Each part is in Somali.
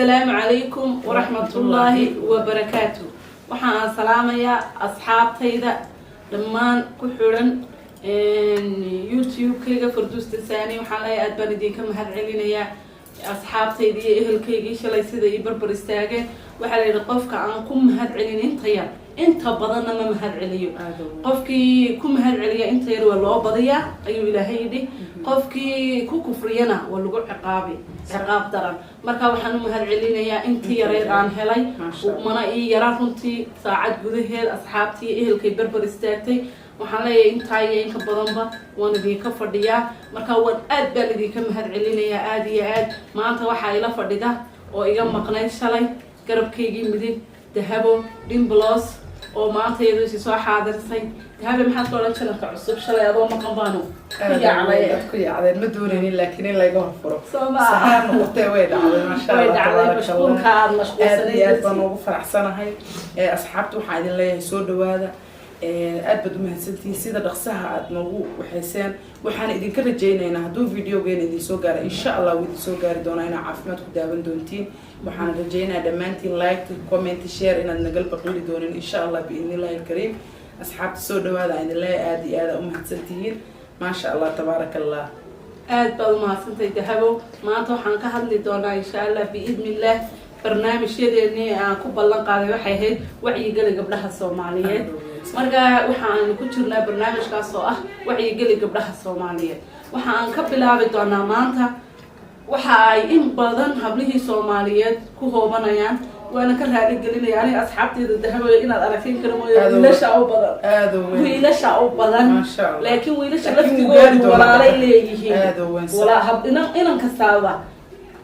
Assalaamu calaykum waraxmatullaahi wabarakaatu. Waxa aan salaamayaa asxaabtayda dhammaan ku xidhan YouTube-kayga Farduus Tasaani. Waxaan leeyahay, aad baan idinka mahad celinayaa, asxaabtayda iyo ehelkaygii shalay sida ii barbar istaageen. Waxaa la yidhi, qofka aan ku mahad celin inta yar, inta badanna ma mahad celiyo. Qofkii ku mahad celiya inta yar waa loo badiyaa, ayuu Ilaahay yidhi. Qofkii ku kufriyana waa lagu ciqaabi ciqaab daran. Marka waxaan u mahad celinayaa intii yareyd aan helay. Mana ii yara runtii, saacad gudaheed asxaabtii ehelkay barbar istaagtay. Waxaan leeyahay, intaa iyo inka badanba waan idinka fadhiyaa. Marka waan aad baan idinka mahad celinayaa, aada iyo aad. Maanta waxaa ila fadhida oo iga maqnayd shalay garabkaygii midig, Dahabo Dhimblos, oo maanta iyadoo isi soo xaadirsay. Dahabe, maxaad ka odhan channelka cusub? Shalay adoo maqan baanu ku yaacnay. Ku yaacdeen, ma doonaynin laakiin in layga horfuro. Soo ma? Saxaan noqotee, way dhacday, maasha Way Allah. dhacday. Tabaaraka. Mashquulka aad Allah. mashquulsanayd Aad iyo aad baan dartii. ugu faraxsanahay. Asxaabta waxaan idin leeyahay, soo dhawaada. Aad baad umahadsantihiin sida dhaqsaha aad noogu waxayseen. Waxaan idinka rajaynaynaa hadduu videogeena idin soo gaara, insha Allah wuu idin soo gaari doonaa, inaad caafimaad ku daawan doontiin. Waxaan rajaynayaa dhammaantiin like, comment, share inaad nagal baqiili doonin, insha Allah, biidnillahi alkariim. Asxaabta, soo dhawaada aan idin leeyahay. Aad iyo aad aa umahadsantihiin, maasha Allah, tabaaraka Allah. Aad baad umahadsantahay, Dahabo. Maanta waxaan ka hadli doonaa, insha Allah, biidni illah, barnaamijyadeenii aan ku ballan qaaday. Waxay ahayd wacyigeli gabdhaha Soomaaliyeed. Marka waxaan ku jirnaa barnaamijkaas oo ah wacyigeli gabdhaha Soomaaliyeed. Waxa aan ka bilaabi doonaa maanta waxa ay in badan hablihii Soomaaliyeed ku hoobanayaan, waana ka raaligelinaya aniga asxaabteyda Dahabo inaad aragtin kara mooye. Wiilasha u badan. Aada u weyn. Wiilasha u badan. Maasha Allah. Laakiin wiilasha Laakiin wuu gaari laftigoodu doonaa. walaalay leeyihiin. Aada u weyn. Walaa hab inan kastaaba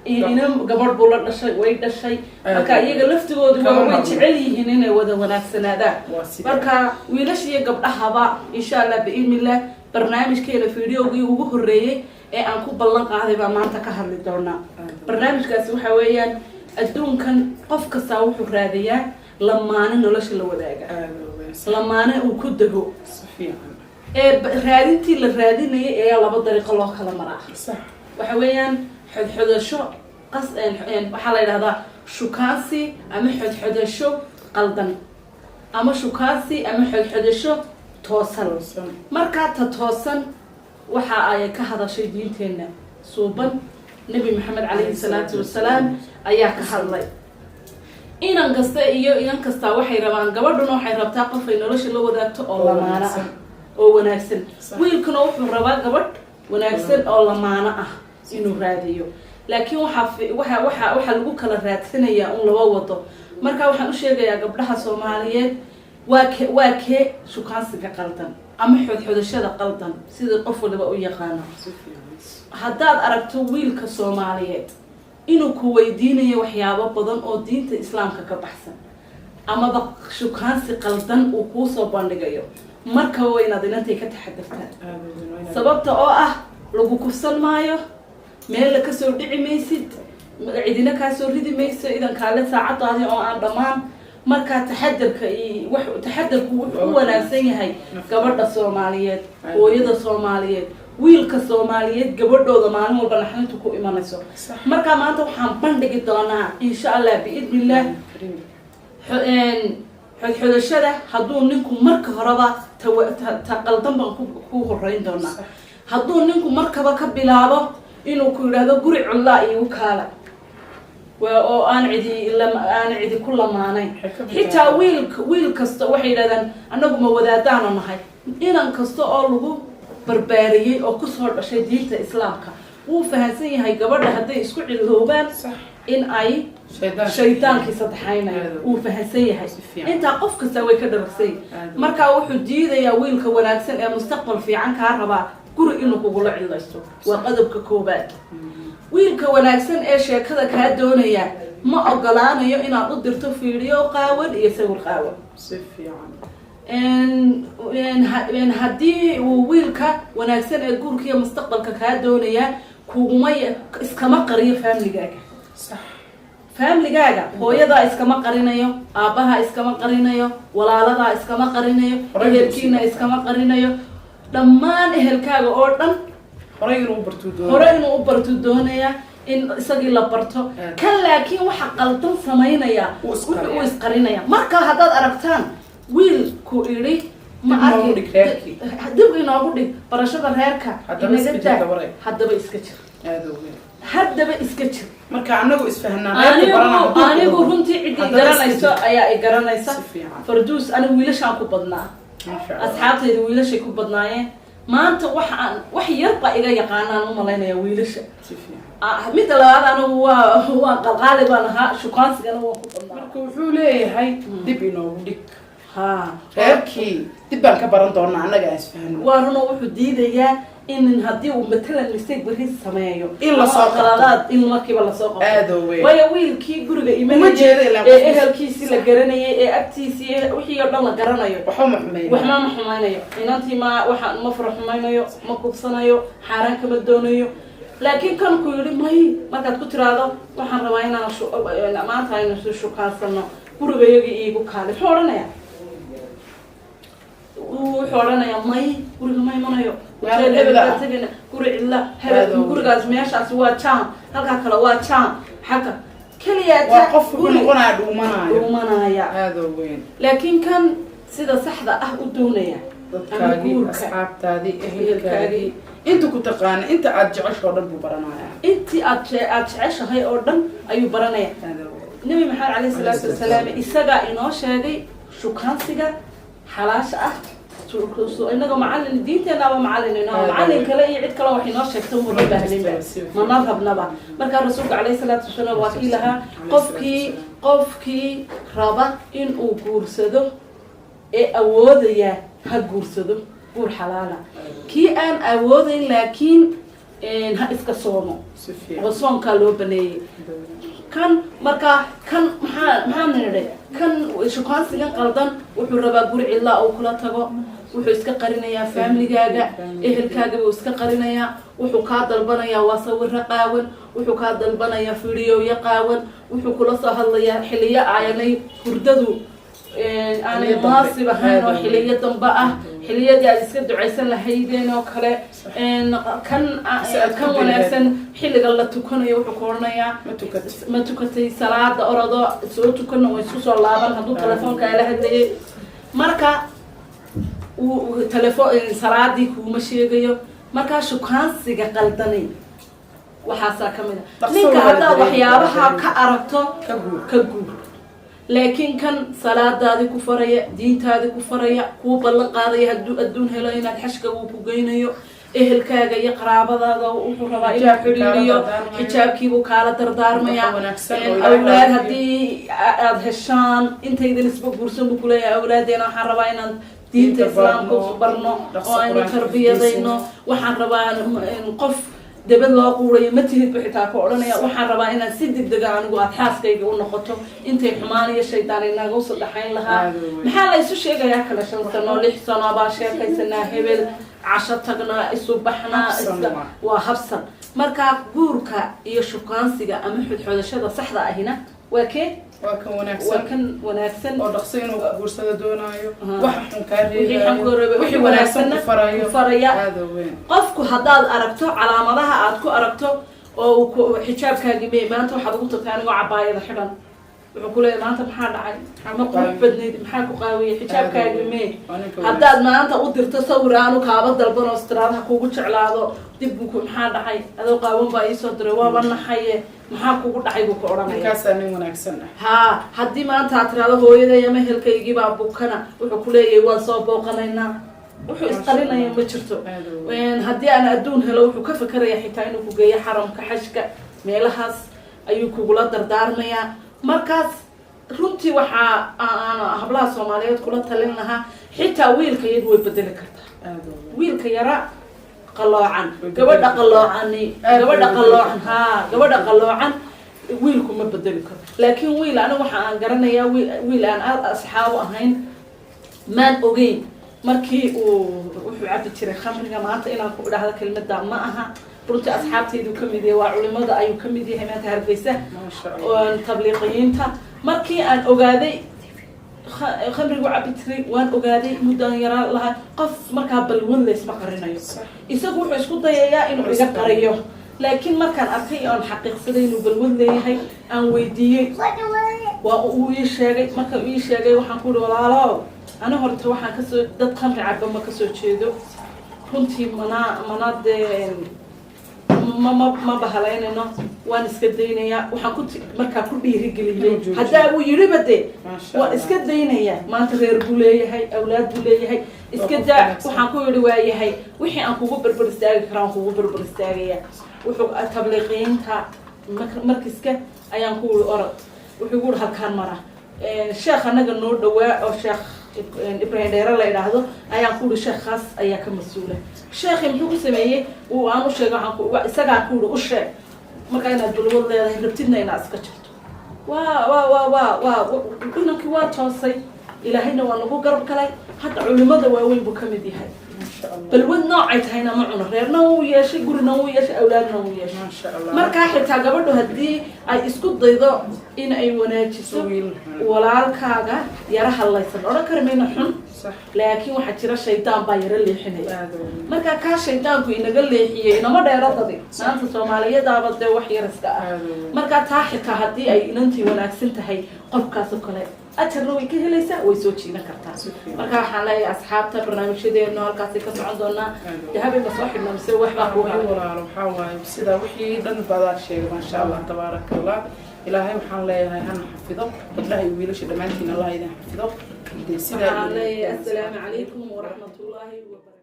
iyo inan gabadh buu la dhashay, way dhashay. Marka iyaga laftigoodu Kama waa way marno. jecel yihiin inay wada wanaagsanaadaan. Waa sida. Marka wiilasha iyo gabdhahaba, insha Allah, biidnillah, barnaamijkeena videogii ugu horeeyey ee aan ku ballan qaaday baa maanta ka hadli doonaa. Barnaamijkaasi waxa weeyaan, adduunkan qof kastaa wuxuu raadiyaa lamaane nolosha la wadaaga, Aada u weyn. lamaane uu ku dego. Si fiican. Ee raadintii la raadinayay ayaa laba dariiqo loo kala maraa. Waxa weeyaan xodxodasho qas waxaa la yidhahdaa shukaansi ama xodxodasho qaldan, ama shukaansi ama xodxodasho toosan. Toosan. Markaa ta toosan waxa ay ka hadashay diinteenna suuban, Nebi Maxamed calayhi salaatu wasalaam ayaa ka hadlay. Inan kasta iyo inan kasta waxay rabaan, gabadhuna waxay rabtaa qof ay nolosha la wadaagto oo Oo lamaano ah wanaagsan. oo wanaagsan. Wiilkuna wuxuu rabaa gabadh wanaagsan oo lamaano ah inuu raadiyo. Laakiin waxaa fi- waxa waxa waxaa lagu kala raadsanayaa un laba wado. Marka waxaan u sheegayaa gabdhaha Soomaaliyeed, waa kee shukaansiga qaldan ama xodxodashada qaldan, sida qof waliba u yaqaano. Si fiican. Haddaad aragto wiilka Soomaaliyeed inuu ku weydiinayo waxyaabo badan oo diinta Islaamka ka baxsan, amaba shukaansi qaldan uu kuusoo bandhigayo, markaba waa inaad inantay ka taxadirtaan. Aada u weyn, waa inaad- Sababta oo ah lagu kufsan maayo, meel kasoo dhici maysid, cidina kaasoo ridi mayso idankaale saacadaadi oo aan dhammaan. Markaa taxadarka iyo wax taxadarku wuxuu u wanaagsan yahay gabadha Soomaaliyeed, hooyada Soomaaliyeed, wiilka Soomaaliyeed, gabadhooda maalin walba naxdintu ku imanayso. Markaa maanta waxaan bandhigi doonaa, insha Allah, biidnillah, xodxodashada. Hadduu ninku marka horeba ta qaldan baan ku horeyn doonaa. Hadduu ninku markaba ka bilaabo inuu ku yidhaahdo, "Guri cudlaa iigu kaala," waa oo aan cidi ku lamaanayn. Waxay ka Xitaa wiil kasta waxay yidhahdaan, "Annagu ma wadaadaanu nahay." Inan kasta oo lagu barbaariyey oo kusoo dhashay diinta Islaamka wuu fahansan yahay gabadha hadday isku ciloobaan in ay Shaydaan. shaydaankii saddexaynayo. Aad. Wuu fahansan yahay. Si fiican. Intaa qof kasta way ka dharagsan. Aad. Markaa wuxuu diidayaa wiilka wanaagsan ee mustaqbal fiican kaa rabaa guri inuu kugula cidlaysto. Waa qodobka koobaad. Wiilka wanaagsan ee sheekada kaa doonaya ma ogolaanayo inaad u dirto fiidhiyo qaawan iyo sawir qaawan. Si fiican. Haddii uu wiilka wanaagsan ee guurka iyo mustaqbalka kaa doonaya kuguma iskama qariyo familigaaga. Familigaaga, hooyadaa iskama qarinayo, aabbaha iskama qarinayo, walaaladaa iskama qarinayo, Horay buu ehelkiina sii iskama qarinayo, dhammaan ehelkaaga oo dhan. Horay inuu bartuu doonaya. Hore inuu u bartu doonaya. In isagii la barto. Aad. Kan laakiin waxa qaldan samaynaya Wuu isqarinaya. Wuu isqarinaya. Marka haddaad aragtaan wiil ku idhi ma Dib noogu arki dhig reerkii. Dib inoogu dhig barashada reerka. Haddaba iska inaga jir daa. gabaray. Haddaba iska jir. Aada u weyn. Haddaba iska jir. Marka anagu isfahnaa, reerka barana. Anigu runtii ciddii Haddaba iska garanayso jir. ayaa i garanaysa. Si fiican. Farduus, anigu wiilashaan ku badnaa. Masha Allah. Asxaabtayda wiilashay ku badnaayeen. Maanta waxaan wax yarba iga yaqaanaan u malaynaya wiilasha. Si fiican. Ah, midda labaad, anigu waa qalqaali baan ahaa, shukaansigana waan ku badnaa. Marka wuxuu leeyahay dib inoogu dhig Ha. reerkii, dib baan ka baran doonaa, annaga aan isfahno. Waa runo, wuxuu diidayaa in haddii uu matalan mistake berri sameeyo In lasoo ama qabto. qaladaad, in markiiba lasoo qabto. Aada u weyn. Waayo wiilkii guriga Uma imanayay jeedo ilaa ee qof- ehelkiisii la garanayay ee agtiisii wixii oo dhan la garanayo. Waxba ma xumeyn. Waxma ma xumaynayo inantii, ma waxa ma fara xumaynayo, ma kubsanayo, xaaraan kama doonayo. Laakiin kan ku yidhi may, markaad ku tiraahdo waxaan rabaa inaan maanta aynu isu shukaansano, gurigayagii iigu kaali, muxuu odhanayaa? Wuxuu odhanayaa may, guriga ma imanayo. Meel Hotel hebel cidla baa ah. tegayna, guri cidla hebel. Aad u Gurigaas meeshaasi waa jam, halkaa kale waa jam, xagga keliya. Waa qof wuxuu noqonaya dhuumanaayo. Dhuumanaya. Aada u weyn. Laakiin kan sida saxda ah u doonaya ama Dadkaagii, guurka. asxaabtaadii, ehelkaagii, inta ku taqaana, inta aad jecesho dhan buu baranayaa. Intii aad jeceshahay oo dhan ayuu baranaya. Aada u weyn. Nabi Maxamed caleyhi salaatu wasalaam isagaa inoo sheegay shukaansiga xalaasha ah. Inaga macalin diinteenaaba macalin inoo macalin kale iyo cid kale wax inoo sheegta uma baahninba, mana rabnaba. Markaa rasuulka caleyhi salaatu wasalaam waa kii lahaa qofkii raba inuu guursado ee awoodaya ha guursado guur xalaala, kii aan awoodayn laakiin ha iska soomo. Si fiican. Oo soonkaa loo baneeyey. Kan markaa kan maxaa nidhay, kan shukaansigan qaldan wuxuu rabaa guri cidlaa uu kula tago, wuxuu iska qarinayaa faamiligaaga, ehelkaaga buu iska qarinayaa. Wuxuu kaa dalbanayaa waa sawiro qaawan, wuxuu kaa dalbanayaa fidiyoyo qaawan, wuxuu kula soo hadlayaa xiliyo aanay hurdadu aanay Xiliyo dambe. munaasib ahayn oo Aad u xiliyo dambe ah, xiliyadii aad iska ducaysan lahaydeen oo kale. Kan Si aad kan ku wanaagsan xilliga la tukanayo wuxuu ku odhanayaa Ma tukatay? Ma tukatay salaada? Orodo soo tukana, way isku soo laaban hadduu telefoonka ala hadlayay. Marka uu telefoon salaadii kuuma sheegayo. Markaa shukaansiga qaldanay waxaasaa ka mid a. Dhaqso Ninka waa la haddaad dareemi waxyaabaha karaa. ka aragto, Ka guur. Ka guur. Laakiin kan salaadaadii ku faraya, diintaadii ku faraya, kuu ballan qaadaya hadduu adduun helo inaad xashka uu ku geynayo, ehelkaaga iyo qaraabadaada wuxuu rabaa inuu Xijaabkii kaala xidhiiriyo. dardaarmayo. Xijaabkiibuu kaala dardaarmaya. Waxa wanaagsan oo Ilaahay Awlaad raafiyo. haddii aad heshaan, intaydan isba guursan buu kuleeyahay awlaadeena waxaan rabaa inaan diinta Diinta islaamka barno, barno dhaqso oo aynu Qur-aanka tarbiyadayno. Waxaan rabaa in qof debad loo quurayo ma tihid bu xitaa ku odhanaya. Waxaan rabaa inaan si degdega anigu aad xaaskayga u noqoto, intay xumaan iyo shaydaan inaga usoo dhaxayn lahaa. Aad u weyn. Maxaa la isu sheegayaa kale? 5 sano, 6 sano baa sheekaysanaa, hebel casho tagnaa, isu baxnaa. Habsan waa. Waa habsan. Markaa guurka iyo shukaansiga ama xodxodashada saxda ahina waa kee? Waa kan Waa wanaagsan. kan wanaagsan. Oo dhaqso inuu ku guursado doonaayo, Aha. waxa xun kaa Wixii xun kaa reebayo, reebayo, wixii wanaagsan ku farayo. ku faraya. Aada u weyn. Qofku haddaad aragto calaamadaha aad ku aragto oo uu xijaabkaagii me maanta waxaad ugu tagtay anigoo cabaayada xidhan, wuxuu ku leeyahay maanta maxaa dhacay? Ma qurux badnayd? Maxaa ku qaawiyey? Xijaabkaagii mee? Waa ninka. Haddaad maanta u dirto sawir aanu kaaba dalban oo istiraadaha kugu jeclaado, dib buu ku maxaa dhacay, adoo qaawan baa iisoo diray, waaba naxaye, maxaa kugu dhacay buu ku odhanaya. Ninkaasaa nin wanaagsan ah. Haa, haddii maanta aad tiraahdo hooyaday ama ehelkaygii baa bukana, wuxuu ku leeyahay waan soo booqanaynaa. Wuxuu isqarinaya ma jirto. Aada u weyn. Haddii aan adduun helo, wuxuu ka fekeraya xitaa inuu ku geeyo xaramka, xajka, meelahaas ayuu kugula dardaarmayaa. Markaas runtii waxaa aan hablaha Soomaaliyeed kula talin lahaa, xitaa wiilka iyadu way bedeli kartaa. Aada u weyn. Wiilka yara qaloocan, Way gabadha bedeli kartaa. qaloocani, Aad gabadha bay bedeli qaloocan kartaa. Haa, gabadha qaloocan wiilku ma bedeli karo. Laakiin wiil aniga waxa aan garanayaa wiil aan aad asxaabo ahayn, maan ogeyn markii uu wuxuu cabi jiray khamriga. Maanta inaan ku idhaahdo kelmadda ma aha. Runtii asxaabtaydu ka mid yahay, waa culimada ayuu ka mid yahay maanta Hargeysa. Maasha Allah. Oon tabliiqiyiinta. Markii aan ogaaday khamrigu cabi jiray, waan ogaaday muddaan yaraa lahaa. Qof markaa balwan laysma qarinayo. Isagu wuxuu isku dayayaa inuu iga qariyo. Laakiin markaan arkay oon xaqiiqsaday inuu balwad leeyahay, aan weydiiyey, waa uu ii sheegay. Marka uu ii sheegay, waxaan ku uhi, "Walaalo, ani horta waxaan kasoo dad khamri caba ma kasoo jeedo runtii, mana dee ma bahalaynayno, waan iska daynayaa." Waxaan ku markaa ku dhiirigeliyey Inuu joojiyo. Haddaa uu yidhiba dee Maasha waan Allah. iska daynayaa. Maanta reer buu leeyahay, awlaad buu leeyahay, iska Waa qof daa. wanaagsan. Waxaan ku yidhi, "Waayahay, wixii aan kugu berber istaagi karaa waan kugu berber istaagaya." Wuxuu tabliiqiyiinta markiska ayaan ku yidhi, "Orod." Wuxuu igu yidhi, "Halkaan mara." Sheekh annaga noo dhawaa oo Sheekh Ibrahim Dheere la idhaahdo ayaan ku yidhi, "Sheekhaas ayaa ka mas-uula." Sheekhi muxuu ku sameeyey? Uu aan u sheegay, waxaan ku isagaa ku yidhi, "U sheeg markaa inaad balwad leedahay, rabtidna inaad iska jirto." Waa inankii waa toosay, Ilaahayna waa nagu garab galay. Hadda culimada waaweyn buu ka mid yahay. Maasha Allah. Balwad noocay tahayna ma cuno. Reerna wuu yeeshay, gurina wuu yeeshay, awlaadna wuu yeeshay. Maasha Allah. Markaa xitaa gabadhu haddii ay isku daydo in ay wanaajiso wiil xun. Walaalkaaga yara hadlaysan odhan kari mayno xun, laakiin waxaa jira shaydaan baa yaro leexinaya. Aad u weyn. Markaa kaa shaydaanku inaga leexiyey inama dheeradadi maanta Soomaaliyadaaba dee wax yar iska ah. Aad u weyn. Markaa taa xitaa haddii ay inantii wanaagsan tahay, qofkaasoo kale ajarna way ka helaysaa, way soo jiidan kartaa. Si fiican. Marka waxaan leeyahay asxaabta, barnaamijyadeenu halkaasay ka socon doonaa. Dee habeenka soo xidhna mise wax baa kuu Waxay haray? Walaalo, waxaa waaye sidaa wixii dhan badaa sheegay. Maasha Allah, tabaaraka Allah. Ilaahay waxaan leeyahay hana xafido gabdhaha iyo wiilasha dhammaantiin. Allah idin xafido. Dee sidaa Waxaan leeyahay assalaamu calaykum waraxmatullaahi wabarakatu.